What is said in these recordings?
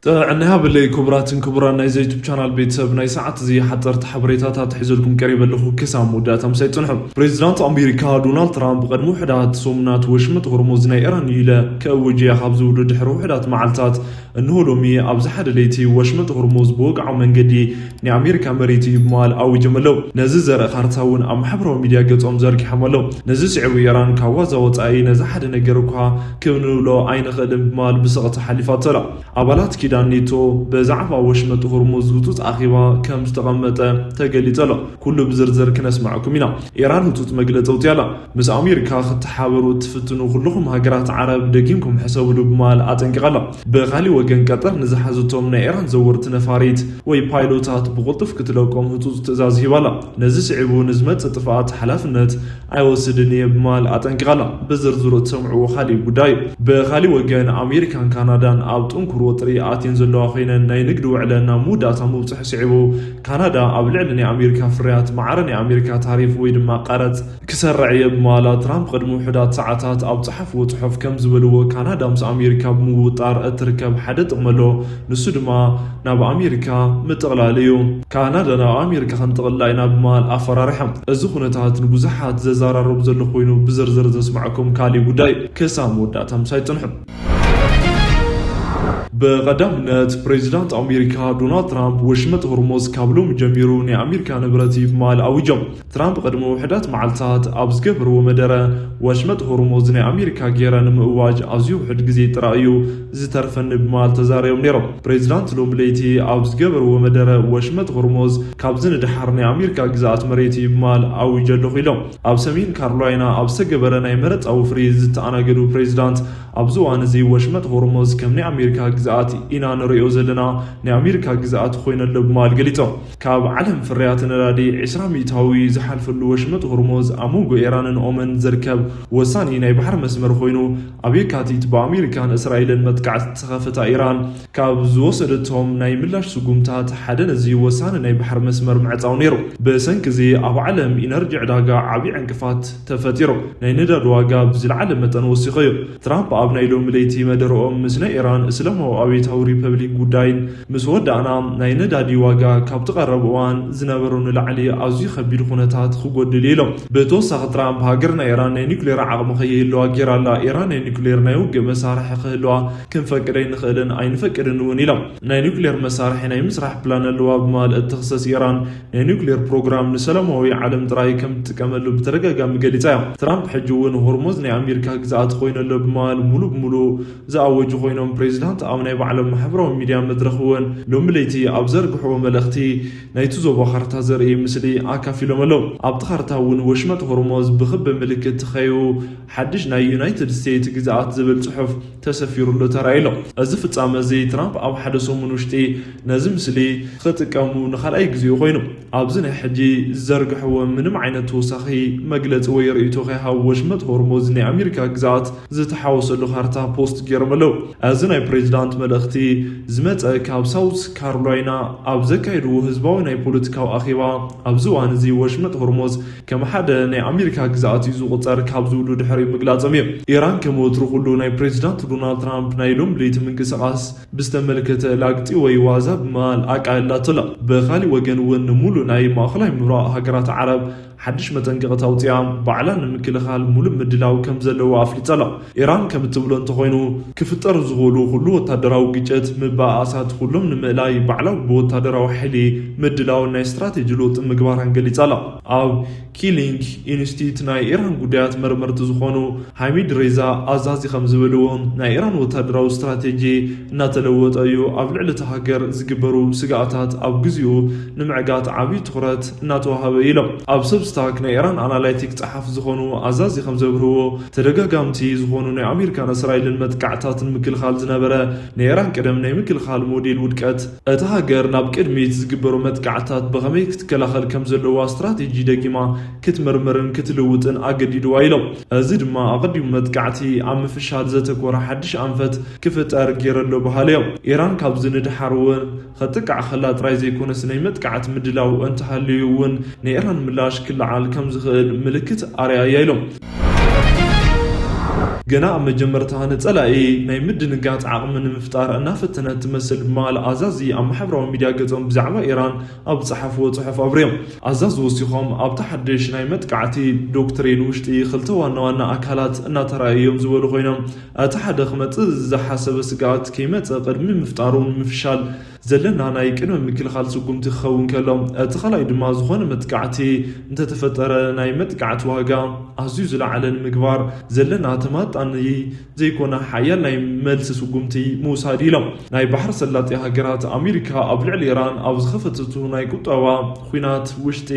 ጥዕና ይሃበለይ ክቡራትን ክቡራን ናይዚ ዩቱብ ቻናል ቤተሰብ፣ ናይ ሰዓት እዚ ሓፀርቲ ሓበሬታታት ሒዘልኩም ቀሪበ ኣለኹ። ክሳብ መወዳእታ ምሳይ ፅንሑ። ፕሬዚዳንት ኣሜሪካ ዶናልድ ትራምፕ ቅድሚ ውሕዳት ሰሙናት ወሽመጥ ሆርሙዝ ናይ ኢራን እዩ ኢለ ከእውጅ እየ ካብ ዝብሉ ድሕሪ ውሕዳት መዓልታት፣ እንሆ ሎሚ ኣብዚ ሓደ ለይቲ ወሽመጥ ሆርሙዝ ብወግዓዊ መንገዲ ናይ ኣሜሪካ መሬት እዩ ብምባል ኣዊጆም ኣለዉ። ነዚ ዘርኢ ካርታ እውን ኣብ ማሕበራዊ ሚድያ ገጾም ዘርጊሖም ኣለዉ። ነዚ ስዒቡ ኢራን ካብ ዋዛ ወጻኢ ነዚ ሓደ ነገር እኳ ክንብሎ ኣይንኽእልን ብምባል ብስቕታ ሓሊፋቶ ኣላ። ኣባላት ኪዳን ኔቶ ብዛዕባ ወሽመጥ ሆርሙዝ ህጹጽ ኣኼባ ከም ዝተቐመጠ ተገሊጹ ኣሎ። ኩሉ ብዝርዝር ክነስምዐኩም ኢና። ኢራን ህጹጽ መግለጺ ኣውጺኣ ኣላ። ምስ ኣሜሪካ ክትሓበሩ እትፍትኑ ኩልኹም ሃገራት ዓረብ ደጊምኩም ሕሰብሉ ብምባል ኣጠንቂቓ ኣላ። ብኻሊእ ወገን ቀጠር ንዝሓዘቶም ናይ ኢራን ዘወርቲ ነፋሪት ወይ ፓይሎታት ብቕልጡፍ ክትለቆም ህጹጽ ትእዛዝ ሂባ ኣላ። ነዚ ስዒቡ ንዝመጽእ ጥፍኣት ሓላፍነት ኣይወስድን እየ ብምባል ኣጠንቂቓ ኣላ። ብዝርዝሩ እትሰምዕዎ ካሊእ ጉዳይ እዩ። ብኻሊእ ወገን ኣሜሪካን ካናዳን ኣብ ጥንኩር ወጥሪ ኣትየን ዘለዋ ኮይነን ናይ ንግዲ ውዕለን ናብ መወዳእታ ምብጽሑ ስዒቡ ካናዳ ኣብ ልዕሊ ናይ ኣሜሪካ ፍርያት ማዕረ ናይ ኣሜሪካ ታሪፍ ወይ ድማ ቀረጽ ክሰርዕ እየ ብምባላ ትራምፕ ቅድሚ ውሑዳት ሰዓታት ኣብ ጸሓፍዎ ጽሑፍ ከም ዝበልዎ ካናዳ ምስ ኣሜሪካ ብምውጣር እትርከብ ሓደ ጥቕሚ ኣሎ። ንሱ ድማ ናብ ኣሜሪካ ምጥቕላል እዩ። ካናዳ ናብ ኣሜሪካ ክንጥቕላ ኢና ብምባል ኣፈራሪሖም። እዚ ኩነታት ንብዙሓት ዘዘራርብ ዘሎ ኮይኑ ብዝርዝር ዘስምዐኩም ካሊእ ጉዳይ እዩ። ክሳብ መወዳእታ ምሳይ ጽንሑ። ብቐዳምነት ፕሬዚዳንት ኣሜሪካ ዶናልድ ትራምፕ ወሽመጥ ሆርሙዝ ካብ ሎሚ ጀሚሩ ናይ ኣሜሪካ ንብረት እዩ ብምባል ኣዊጆም። ትራምፕ ቅድሚ ውሕዳት መዓልታት ኣብ ዝገበርዎ መደረ ወሽመጥ ሆርሙዝ ናይ ኣሜሪካ ገይረ ንምእዋጅ ኣዝዩ ውሑድ ግዜ ጥራይ እዩ ዝተርፈኒ ብምባል ተዛሪቦም ነይሮም። ፕሬዚዳንት ሎሚ ለይቲ ኣብ ዝገበርዎ መደረ ወሽመጥ ሆርሙዝ ካብዚ ንደሓር ናይ ኣሜሪካ ግዝኣት መሬት እዩ ብምባል ኣዊጀ ኣለኹ ኢሎም። ኣብ ሰሜን ካሮላይና ኣብ ዝተገበረ ናይ መረፃ ወፍሪ ዝተኣናገዱ ፕሬዚዳንት ኣብዚ እዋን እዚ ወሽመጥ ሆርሙዝ ከም ናይ ኣሜሪካ ግዝኣት ኢና ንርእዮ ዘለና፣ ናይ ኣሜሪካ ግዝኣት ኮይኑ ኣሎ ብምባል ገሊጾም። ካብ ዓለም ፍርያት ነዳዲ ዕስራ ሚእታዊ ዝሓልፈሉ ወሽመጥ ሆርሙዝ ኣብ መንጎ ኢራንን ኦመን ዝርከብ ወሳኒ ናይ ባሕሪ መስመር ኮይኑ ኣብ የካቲት ብኣሜሪካን እስራኤልን መጥቃዕቲ ዝተኸፈታ ኢራን ካብ ዝወሰደቶም ናይ ምላሽ ስጉምታት ሓደ ነዚ ወሳኒ ናይ ባሕሪ መስመር ምዕጻው ነይሩ። ብሰንኪ እዚ ኣብ ዓለም ኢነርጂ ዕዳጋ ዓብዪ ዕንቅፋት ተፈጢሩ። ናይ ነዳዲ ዋጋ ብዝለዓለ መጠን ወሲኹ እዩ። ትራምፕ ኣብ ናይ ሎሚ ለይቲ መደረኦም ምስ ናይ ኢራን እስላማዊ ኣብዮታዊ ሪፐብሊክ ጉዳይን ምስ ወዳእና ናይ ነዳዲ ዋጋ ካብቲ ቀረብ እዋን ዝነበሮ ንላዕሊ ኣዝዩ ከቢድ ኩነታት ክጎድል እዩ ኢሎም። ብተወሳኺ ትራምፕ ሃገርና ኢራን ናይ ኒውክሌር ዓቕሚ ከይህልዋ ጌራ ኣላ። ኢራን ናይ ኒውክሌር ናይ ውግእ መሳርሒ ክህልዋ ክንፈቅድ ኣይንኽእልን ኣይንፈቅድን እውን ኢሎም። ናይ ኒውክሌር መሳርሒ ናይ ምስራሕ ፕላን ኣለዋ ብምባል እትኽሰስ ኢራን ናይ ኒውክሌር ፕሮግራም ንሰላማዊ ዓለም ጥራይ ከም ትጥቀመሉ ብተደጋጋሚ ገሊጻ እያ። ትራምፕ ሕጂ እውን ሆርሙዝ ናይ ኣሜሪካ ግዝኣት ኮይኑ ኣሎ ብምባል ሙሉ ብሙሉ ዝኣወጁ ኮይኖም ፕሬዚዳንት ኣብ ናይ ባዕሎም ማሕበራዊ ሚድያ መድረኽ እውን ሎሚ ለይቲ ኣብ ዘርግሕዎ መልእኽቲ ናይቲ ዞባ ካርታ ዘርኢ ምስሊ ኣካፊሎም ኣለዉ። ኣብቲ ካርታ እውን ወሽመጥ ሆርሙዝ ብክቢ ምልክት ተኸይቡ ሓድሽ ናይ ዩናይትድ ስቴትስ ግዝኣት ዝብል ጽሑፍ ተሰፊሩሉ ተራእዩ ኣሎ። እዚ ፍጻመ እዚ ትራምፕ ኣብ ሓደ ሰሙን ውሽጢ ነዚ ምስሊ ክጥቀሙ ንኻልኣይ ግዜኡ ኮይኑ ኣብዚ ናይ ሕጂ ዝዘርግሕዎ ምንም ዓይነት ተወሳኺ መግለጺ ወይ ርእይቶ ከይሃቡ ወሽመጥ ሆርሙዝ ናይ ኣሜሪካ ግዝኣት ዝተሓወሰሉ ካርታ ፖስት ገይሮም ኣለዉ። እዚ ናይ ፕሬዚዳንት መልእኽቲ ዝመጸ ካብ ሳውት ካሮላይና ኣብ ዘካየድዎ ህዝባዊ ናይ ፖለቲካዊ ኣኼባ ኣብዚ እዋን እዚ ወሽመጥ ሆርሙዝ ከም ሓደ ናይ ኣሜሪካ ግዝኣት እዩ ዝቑጸር ካብ ዝብሉ ድሕሪ ምግላጾም እዩ። ኢራን ከም ወትሩ ኩሉ ናይ ፕሬዚዳንት ዶናልድ ትራምፕ ናይ ሎም ለይቲ ምንቅስቓስ ብዝተመልከተ ላግጺ ወይ ዋዛ ብምባል ኣቃልላቶ ኣላ። ብኻሊእ ወገን እውን ንሙሉእ ናይ ማእኸላይ ምብራቕ ሃገራት ዓረብ ሓድሽ መጠንቀቕታ ኣውጺኣ ባዕላ ንምክልኻል ሙሉእ ምድላው ከም ዘለዎ ኣፍሊጣ ኣላ። ኢራን ከም እትብሎ እንተኾይኑ ክፍጠር ዝኽእሉ ኩሉ ወታደራዊ ግጭት ምብኣሳት ኩሎም ንምእላይ ባዕላዊ ብወታደራዊ ሓይሊ ምድላውን ናይ ስትራቴጂ ለውጢ ምግባራን ገሊጻ ኣላ። ኣብ ኪሊንግ ኢንስቲትዩት ናይ ኢራን ጉዳያት መርመርቲ ዝኾኑ ሓሚድ ሬዛ ኣዛዚ ከም ዝበልዎ ናይ ኢራን ወታደራዊ ስትራቴጂ እናተለወጠ እዩ። ኣብ ልዕሊ እታ ሃገር ዝግበሩ ስግኣታት ኣብ ግዜኡ ንምዕጋት ዓብዪ ትኹረት እናተዋሃበ እዩ ኢሎም። ኣብ ሰብስታክ ናይ ኢራን ኣናላይቲክ ጸሓፊ ዝኾኑ ኣዛዚ ከም ዘብርህዎ ተደጋጋምቲ ዝኾኑ ናይ ኣሜሪካን እስራኤልን መጥቃዕታት ንምክልኻል ዝነበረ ናይ ኢራን ቅደም ናይ ምክልኻል ሞዴል ውድቀት እታ ሃገር ናብ ቅድሚት ዝግበሩ መጥቃዕታት ብኸመይ ክትከላኸል ከም ዘለዋ ስትራቴጂ ደጊማ ክትምርምርን ክትልውጥን ኣገዲድዋ ኢሎም። እዚ ድማ ኣቐዲሙ መጥቃዕቲ ኣብ ምፍሻል ዘተኮረ ሓድሽ ኣንፈት ክፍጠር ገይሩ ኣሎ በሃሊ እዮም። ኢራን ካብዚ ንድሓር እውን ከጥቅዕ ከላ ጥራይ ዘይኮነስ ናይ መጥቃዕቲ ምድላው እንተሃልዩ እውን ናይ ኢራን ምላሽ ክለዓል ከም ዝኽእል ምልክት ኣርኣያ ኢሎም። ገና ኣብ መጀመርታ ንጸላኢ ናይ ምድንጋጽ ዓቕሚ ንምፍጣር እናፈተነት ትመስል ብምባል ኣዛዚ ኣብ ማሕበራዊ ሚድያ ገጾም ብዛዕባ ኢራን ኣብ ዝጸሓፍዎ ጽሑፍ ኣብርዮም። ኣዛዚ ወሲኾም ኣብቲ ሓድሽ ናይ መጥቃዕቲ ዶክትሪን ውሽጢ ክልተ ዋና ዋና ኣካላት እናተራእዩ እዮም ዝበሉ ኮይኖም፣ እቲ ሓደ ክመጽእ ዝሓሰበ ስግኣት ከይመጸ ቅድሚ ምፍጣሩ ንምፍሻል ዘለና ናይ ቅድመ ምክልኻል ስጉምቲ ክኸውን ከሎ፣ እቲ ካልኣይ ድማ ዝኾነ መጥቃዕቲ እንተተፈጠረ ናይ መጥቃዕቲ ዋጋ ኣዝዩ ዝለዓለ ንምግባር ዘለና ተማጣኒ ዘይኮነ ሓያል ናይ መልሲ ስጉምቲ ምውሳድ ኢሎም። ናይ ባሕሪ ሰላጢ ሃገራት ኣሜሪካ ኣብ ልዕሊ ኢራን ኣብ ዝኸፈተቱ ናይ ቁጠባ ኲናት ውሽጢ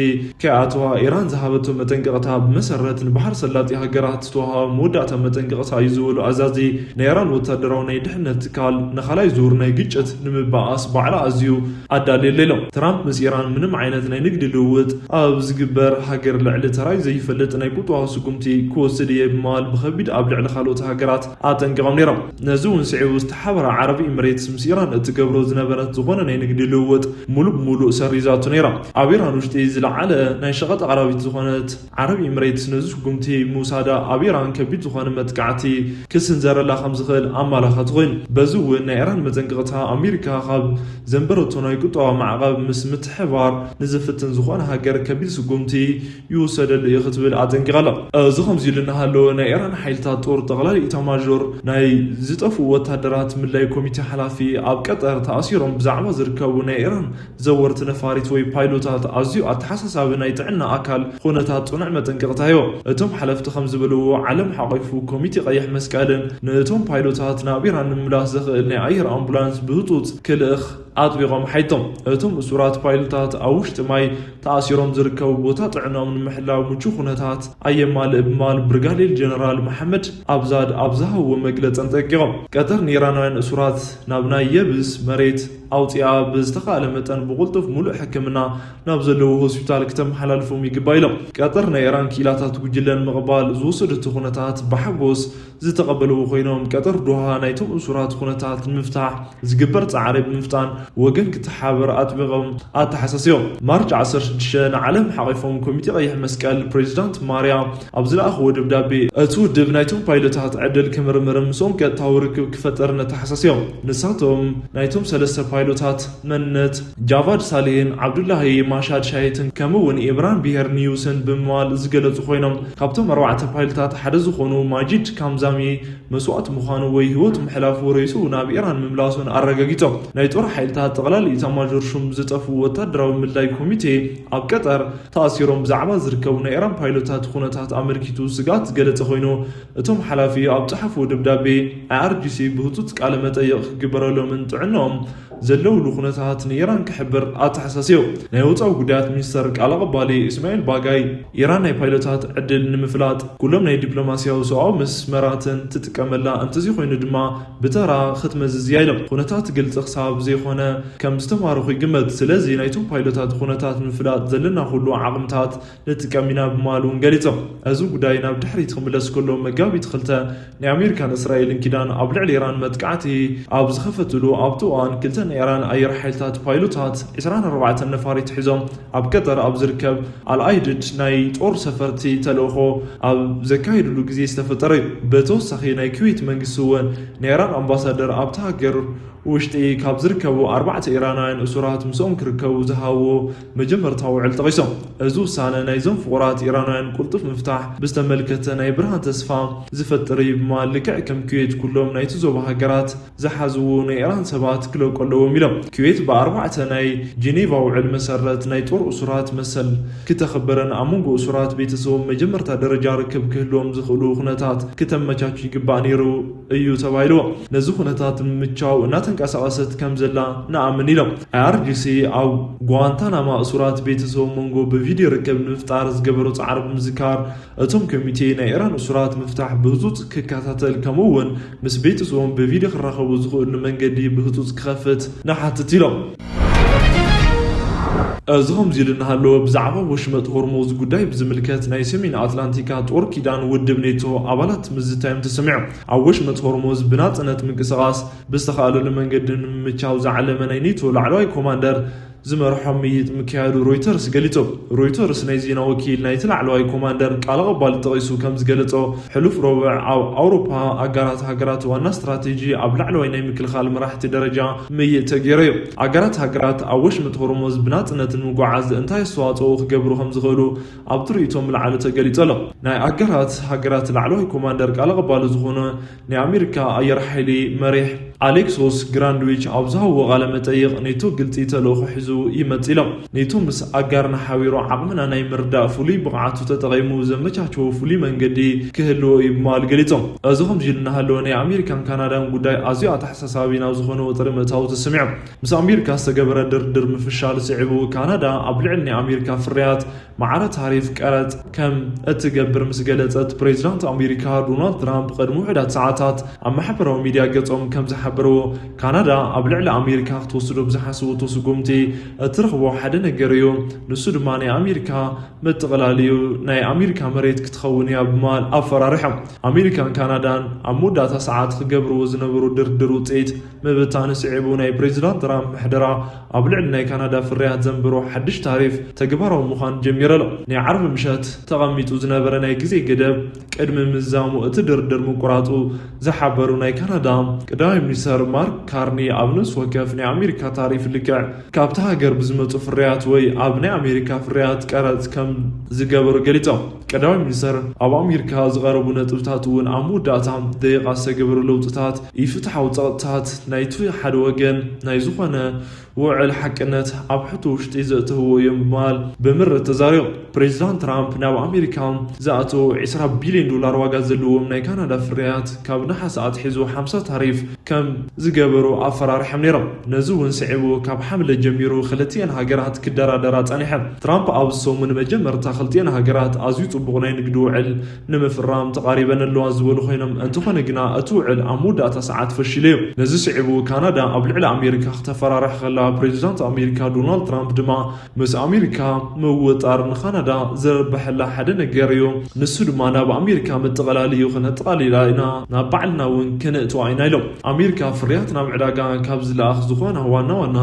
ከይኣተዋ ኢራን ዝሃበቶ መጠንቀቕታ ብመሰረት ንባሕሪ ሰላጢ ሃገራት ዝተዋሃበ መወዳእታ መጠንቀቕታ እዩ ዝበሉ ኣዛዚ፣ ናይ ኢራን ወታደራዊ ናይ ድሕነት ትካል ንኻልኣይ ዙር ናይ ግጭት ንምብኣስ ባዕላ ኣዝዩ ኣዳልየለ ኢሎም። ትራምፕ ምስ ኢራን ምንም ዓይነት ናይ ንግዲ ልውውጥ ኣብ ዝግበር ሃገር ልዕሊ ተራይ ዘይፈልጥ ናይ ቁጠባ ስጉምቲ ክወስድ እየ ብምባል ብኸቢድ ኣብ ልዕሊ ካልኦት ሃገራት ኣጠንቂቖም ነይሮም። ነዚ እውን ስዒቡ ዝተሓበራ ዓረብ ኢምሬትስ ምስ ኢራን እትገብሮ ዝነበረት ዝኾነ ናይ ንግዲ ልውውጥ ሙሉእ ብሙሉእ ሰሪዛቶ ነይራ። ኣብ ኢራን ውሽጢ ዝለዓለ ናይ ሸቐጥ ኣቕራቢት ዝኾነት ዓረብ ኢምሬትስ ነዚ ስጉምቲ ምውሳዳ ኣብ ኢራን ከቢድ ዝኾነ መጥቃዕቲ ክስንዘረላ ከም ዝኽእል ኣመላኻቲ ኮይኑ፣ በዚ እውን ናይ ኢራን መጠንቀቕታ ኣሜሪካ ካብ ዘንበረቶ ናይ ቁጠባ ማዕቐብ ምስ ምትሕባር ንዝፍትን ዝኾነ ሃገር ከቢድ ስጉምቲ ይውሰደሉ እዩ ክትብል ኣጠንቂቓ ኣላ። እዚ ከምዚ ኢሉ እናሃለወ ናይ ኢራን ሓይልታት ጦር ጠቕላሊ ኢታማዦር ናይ ዝጠፍኡ ወታደራት ምልላይ ኮሚቴ ሓላፊ ኣብ ቀጠር ተኣሲሮም ብዛዕባ ዝርከቡ ናይ ኢራን ዘወርቲ ነፋሪት ወይ ፓይሎታት ኣዝዩ ኣተሓሳሳቢ ናይ ጥዕና ኣካል ኩነታት ጽኑዕ መጠንቀቕታ ሂቦም። እቶም ሓለፍቲ ከም ዝበልዎ፣ ዓለም ሓቒፉ ኮሚቴ ቀይሕ መስቀልን ነቶም ፓይሎታት ናብ ኢራን ንምምላስ ዘኽእል ናይ ኣየር ኣምቡላንስ ብህጹጽ ክልእኽ ኣጥቢቖም ሓይቶም። እቶም እሱራት ፓይሎታት ኣብ ውሽጢ ማይ ተኣሲሮም ዝርከቡ ቦታ ጥዕናኦም ንምሕላው ምቹ ኩነታት ኣየማልእ ብምባል ብርጋዴር ጀነራል መሓመድ ኣብዛድ ኣብ ዝሃብዎ መግለጺ ኣጠንቂቖም። ቀጠር ንኢራናውያን እሱራት ናብ ናይ የብስ መሬት ኣውፂኣ ብዝተኻእለ መጠን ብቕልጡፍ ሙሉእ ሕክምና ናብ ዘለዎ ሆስፒታል ክተመሓላልፎም ይግባእ ኢሎም። ቀጠር ናይ ኢራን ክኢላታት ጉጅለን ምቕባል ዝወሰደቶ ኩነታት ብሓጎስ ዝተቐበልዎ ኮይኖም፣ ቀጠር ዶሃ ናይቶም እሱራት ኩነታት ንምፍታሕ ዝግበር ጻዕሪ ብምፍጣን ወገን ክትሓበር ኣጥቢቖም ኣተሓሳሲቦም። ማርች ዓሰርተ ሽዱሽተ ንዓለም ሓቒፎም ኮሚቴ ቀይሕ መስቀል ፕሬዚዳንት ማርያ ኣብ ዝለኣኽዎ ደብዳቤ፣ እቲ ውድብ ናይቶም ፓይሎታት ዕድል ክምርምርን ምስኦም ቀጥታዊ ርክብ ክፈጥርን ኣተሓሳሲቦም። ንሳቶም ናይቶም ሰለስተ ፓይሎታት መንነት፣ ጃቫድ ሳሌህን ዓብዱላሂ ማሻድ ሻሂትን ከምኡ እውን ኢምራን ቢሄር ኒውስን ብምባል ዝገለጹ ኮይኖም፣ ካብቶም ኣርባዕተ ፓይሎታት ሓደ ዝኾኑ ማጂድ ካምዛሚ መስዋእቲ ምዃኑ ወይ ህይወቱ ምሕላፉ ሬስኡ ናብ ኢራን ምምላሱን ኣረጋጊጾም። ናይ ጦር ሓይልታት ጠቕላሊ ኢታማዦር ሹም ዝጠፍኡ ወታደራዊ ምልላይ ኮሚቴ ኣብ ቀጠር ተኣሲሮም ብዛዕባ ዝርከቡ ናይ ኢራን ፓይሎታት ኩነታት ኣመልኪቱ ስግኣት ዝገለጸ ኮይኑ፣ እቶም ሓላፊ ኣብ ጸሓፍዎ ደብዳቤ፣ ኣይ ኣር ጂ ሲ ብህጹጽ ቃለ መጠይቕ ክግበረሎምን ጥዕንኦም ዘለውሉ ኩነታት ንኢራን ክሕብር ኣተሓሳሲቡ። ናይ ወጻኢ ጉዳያት ሚኒስተር ቃል ኣቐባሊ እስማኤል ባጋይ፣ ኢራን ናይ ፓይሎታት ዕድል ንምፍላጥ ኩሎም ናይ ዲፕሎማስያዊ ሰብኣዊ መስመራትን ትጥቀመላ፣ እንተዘይኮይኑ ድማ ብተራ ክትመዝዝ እያ ኢሎም። ኩነታት ግልጺ ክሳብ ዘይኮነ ከም ዝተማረኹ ይግመት። ስለዚ ናይቶም ፓይሎታት ኩነታት ንምፍላጥ ዘለና ኩሉ ዓቕምታት ንጥቀም ኢና ብምባል እውን ገሊጾም። እዚ ጉዳይ ናብ ድሕሪት ክምለስ ከሎ፣ መጋቢት ክልተ ናይ ኣሜሪካን እስራኤልን ኪዳን ኣብ ልዕሊ ኢራን መጥቃዕቲ ኣብ ዝኸፈትሉ ኣብቲ እዋን፣ ክልተ ናይ ኢራን ኣየር ሓይልታት ፓይሎታት ዕስራን ኣርባዕተን ነፋሪት ሒዞም ኣብ ቀጠር ኣብ ዝርከብ ኣልኣይድድ ናይ ጦር ሰፈርቲ ተልእኾ ኣብ ዘካየድሉ ግዜ ዝተፈጠረ እዩ። ብተወሳኺ ናይ ኩዌት መንግስቲ እውን ናይ ኢራን ኣምባሳደር ኣብቲ ሃገር ውሽጢ ካብ ዝርከቡ ኣርባዕተ ኢራናውያን እሱራት ምስኦም ክርከቡ ዝሃብዎ መጀመርታዊ ውዕል ጠቒሶም። እዚ ውሳነ ናይዞም ፍቑራት ኢራናውያን ቅልጡፍ ምፍታሕ ብዝተመልከተ ናይ ብርሃን ተስፋ ዝፈጥር እዩ ብምባል፣ ልክዕ ከም ኩዌት ኩሎም ናይቲ ዞባ ሃገራት ዝሓዝዎ ናይ ኢራን ሰባት ክለቁ ኣለዎም ኢሎም። ኩዌት ብኣርባዕተ ናይ ጄኔቫ ውዕል መሰረት ናይ ጦር እሱራት መሰል ክተኽብርን ኣብ መንጎ እሱራት ቤተሰቦም መጀመርታ ደረጃ ርክብ ክህልዎም ዝኽእሉ ኩነታት ክተመቻቹ ይግባእ ነይሩ እዩ ተባሂልዎ። ነዚ ኩነታት ንምምቻው እናተንቀሳቐሰት ከም ዘላ ንኣምን ኢሎም። ኣይ ኣር ጂ ሲ ኣብ ጓንታናማ እሱራት ቤተሰቦም መንጎ ብቪድዮ ርክብ ንምፍጣር ዝገበሮ ጻዕሪ ብምዝካር፣ እቶም ኮሚቴ ናይ ኢራን እሱራት ምፍታሕ ብህጹጽ ክከታተል፣ ከምኡ እውን ምስ ቤተሰቦም ብቪድዮ ክራኸቡ ዝኽእሉ መንገዲ ብህጹጽ ክኸፍት ንሓትት ኢሎም። እዚ ከምዚ ኢሉ እናሃለወ፣ ብዛዕባ ወሽመጥ ሆርሙዝ ጉዳይ ብዝምልከት፣ ናይ ሰሜን ኣትላንቲካ ጦር ኪዳን ውድብ ኔቶ ኣባላት ምዝታዮም ተሰሚዖም። ኣብ ወሽመጥ ሆርሙዝ ብናጽነት ምንቅስቓስ ብዝተኻእለሉ መንገዲ ንምምቻው ዝዓለመ ናይ ኔቶ ላዕለዋይ ኮማንደር ዝመርሖ ምይይጥ ምክያዱ ሮይተርስ ገሊጹ። ሮይተርስ ናይ ዜና ወኪል ናይቲ ላዕለዋይ ኮማንደር ቃል ኣቐባሊ ጠቒሱ ከም ዝገለጾ፣ ሕሉፍ ረቡዕ ኣብ ኣውሮፓ ኣጋራት ሃገራት ዋና ስትራቴጂ ኣብ ላዕለዋይ ናይ ምክልኻል መራሕቲ ደረጃ ምይይጥ ተገይሩ እዩ። ኣጋራት ሃገራት ኣብ ወሽመጥ ሆርሙዝ ብናጽነት ንምጉዓዝ እንታይ ኣስተዋጽኦ ክገብሩ ከም ዝኽእሉ ኣብቲ ርእይቶ ምልዓሉ ተገሊጹ ኣሎ። ናይ ኣጋራት ሃገራት ላዕለዋይ ኮማንደር ቃል ኣቐባሊ ዝኾነ ናይ ኣሜሪካ ኣየር ሓይሊ መሪሕ ኣሌክሶስ ግራንድዊች ኣብ ዝሃብዎ ቃለ መጠይቕ፣ ኔቶ ግልጺ ተልእኾ ሒዙ ይመጽእ ኢሎም። ኔቶ ምስ ኣጋርና ሓቢሩ ዓቕምና ናይ ምርዳእ ፍሉይ ብቕዓቱ ተጠቒሙ ዘመቻቸዎ ፍሉይ መንገዲ ክህልዎ እዩ ብምባል ገሊጾም። እዚ ከምዚ ኢሉ እናሃለወ ናይ ኣሜሪካን ካናዳን ጉዳይ ኣዝዩ ኣተሓሳሳቢ ናብ ዝኾነ ወጥሪ ምእታዉ ተሰሚዖም። ምስ ኣሜሪካ ዝተገበረ ድርድር ምፍሻል ስዒቡ ካናዳ ኣብ ልዕሊ ናይ ኣሜሪካ ፍርያት ማዕረ ታሪፍ ቀረጽ ከም እትገብር ምስ ገለጸት፣ ፕሬዚዳንት ኣሜሪካ ዶናልድ ትራምፕ ቅድሚ ውሑዳት ሰዓታት ኣብ ማሕበራዊ ሚድያ ገጾም ከም ዝሓበርዎ፣ ካናዳ ኣብ ልዕሊ ኣሜሪካ ክትወስዶ ብዝሓስብቶ ስጉምቲ እትረኽቦ ሓደ ነገር እዩ፣ ንሱ ድማ ናይ ኣሜሪካ ምጥቕላል እዩ፣ ናይ ኣሜሪካ መሬት ክትኸውን እያ ብምባል ኣፈራሪሖም። ኣሜሪካን ካናዳን ኣብ መወዳእታ ሰዓት ክገብርዎ ዝነበሩ ድርድር ውፅኢት ምብታን ስዒቡ ናይ ፕሬዚዳንት ትራምፕ ምሕደራ ኣብ ልዕሊ ናይ ካናዳ ፍርያት ዘንበሮ ሓድሽ ታሪፍ ተግባራዊ ምዃን ጀሚሩ ኣሎ። ናይ ዓርቢ ምሸት ተቐሚጡ ዝነበረ ናይ ግዜ ገደብ ቅድሚ ምዛሙ እቲ ድርድር ምቁራጹ ዝሓበሩ ናይ ካናዳ ቀዳማይ ሚኒስተር ማርክ ካርኒ ኣብ ነፍሲ ወከፍ ናይ ኣሜሪካ ታሪፍ ልክዕ ካብቲ ሃገር ብዝመጹ ፍርያት ወይ ኣብ ናይ ኣሜሪካ ፍርያት ቀረጽ ከም ዝገበሩ ገሊጾም። ቀዳማይ ሚኒስተር ኣብ ኣሜሪካ ዝቐረቡ ነጥብታት እውን ኣብ መወዳእታ ደቂቓ ዝተገበሩ ለውጥታት ኢፍትሓዊ ጸቕጥታት ናይቲ ሓደ ወገን ናይ ዝኾነ ውዕል ሓቅነት ኣብ ሕቶ ውሽጢ ዘእተውዎ እዮም ብምባል ብምርት ተዛሪቦም። ፕሬዚዳንት ትራምፕ ናብ ኣሜሪካ ዝኣተዉ ዕስራ ቢልዮን ዶላር ዋጋ ዘለዎም ናይ ካናዳ ፍርያት ካብ ነሓሰ ኣትሒዙ ሓምሳ ታሪፍ ከም ዝገበሩ ኣፈራሪሖም ነይሮም። ነዚ እውን ስዒቡ ካብ ሓምለ ጀሚሩ ክልቲኤን ሃገራት ክደራደራ ጸኒሐን። ትራምፕ ኣብዚ ሰሙን መጀመርታ ክልቲኤን ሃገራት ኣዝዩ ጽቡቕ ናይ ንግዲ ውዕል ንምፍራም ተቓሪበን ኣለዋ ዝበሉ ኮይኖም፣ እንተኾነ ግና እቲ ውዕል ኣብ መወዳእታ ሰዓት ፈሺሉ እዩ። ነዚ ስዒቡ ካናዳ ኣብ ልዕሊ ኣሜሪካ ክተፈራርሕ ከላ፣ ፕሬዚዳንት ኣሜሪካ ዶናልድ ትራምፕ ድማ ምስ ኣሜሪካ ምውጣር ንካናዳ ዘርብሐላ ሓደ ነገር እዩ፣ ንሱ ድማ ናብ ኣሜሪካ ምጥቕላል እዩ፣ ክነጠቓልላ ኢና፣ ናብ ባዕልና እውን ከነእትዋ ኢና ኢሎም። ኣሜሪካ ፍርያት ናብ ዕዳጋ ካብ ዝለኣኽ ዝኾና ዋና ዋና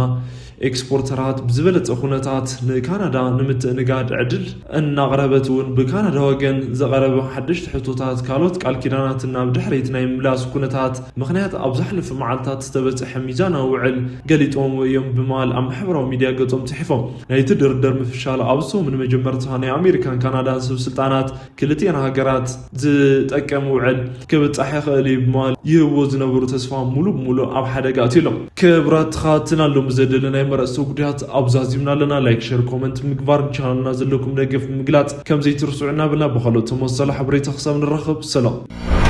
ኤክስፖርተራት ብዝበለጸ ኩነታት ንካናዳ ንምትእንጋድ ዕድል እናቕረበት እውን ብካናዳ ወገን ዝቐረበ ሓደሽቲ ሕቶታት ካልኦት ቃል ኪዳናትን ናብ ድሕሪት ናይ ምምላስ ኩነታት ምኽንያት ኣብ ዝሓለፈ መዓልታት ዝተበጽሐ ሚዛናዊ ውዕል ገሊጾምዎ እዮም ብምባል ኣብ ማሕበራዊ ሚድያ ገጾም ጽሒፎም። ናይቲ ድርድር ምፍሻል ኣብ ሰሙን መጀመርታ ናይ ኣሜሪካን ካናዳን ሰብ ስልጣናት ክልቲኤን ሃገራት ዝጠቅም ውዕል ክብጻሕ ይኽእል እዩ ብምባል ይህብዎ ዝነበሩ ተስፋ ሙሉ ብሙሉ ኣብ ሓደጋ ኣትዩ ኣሎ። ክቡራት ተኸታተልቲ፣ ሎሚ ዘደለናዮም ኣርእስተ ጉዳያት ኣብዛዚምና ኣለና። ላይክ፣ ሸር፣ ኮመንት ምግባር፣ ንቻናልና ዘለኩም ደገፍ ብምግላጽ ከም ዘይትርስዑ እናበልና ብኻልኦት ተመሳሳሊ ሓበሬታ ክሳብ ንራኸብ ሰላም።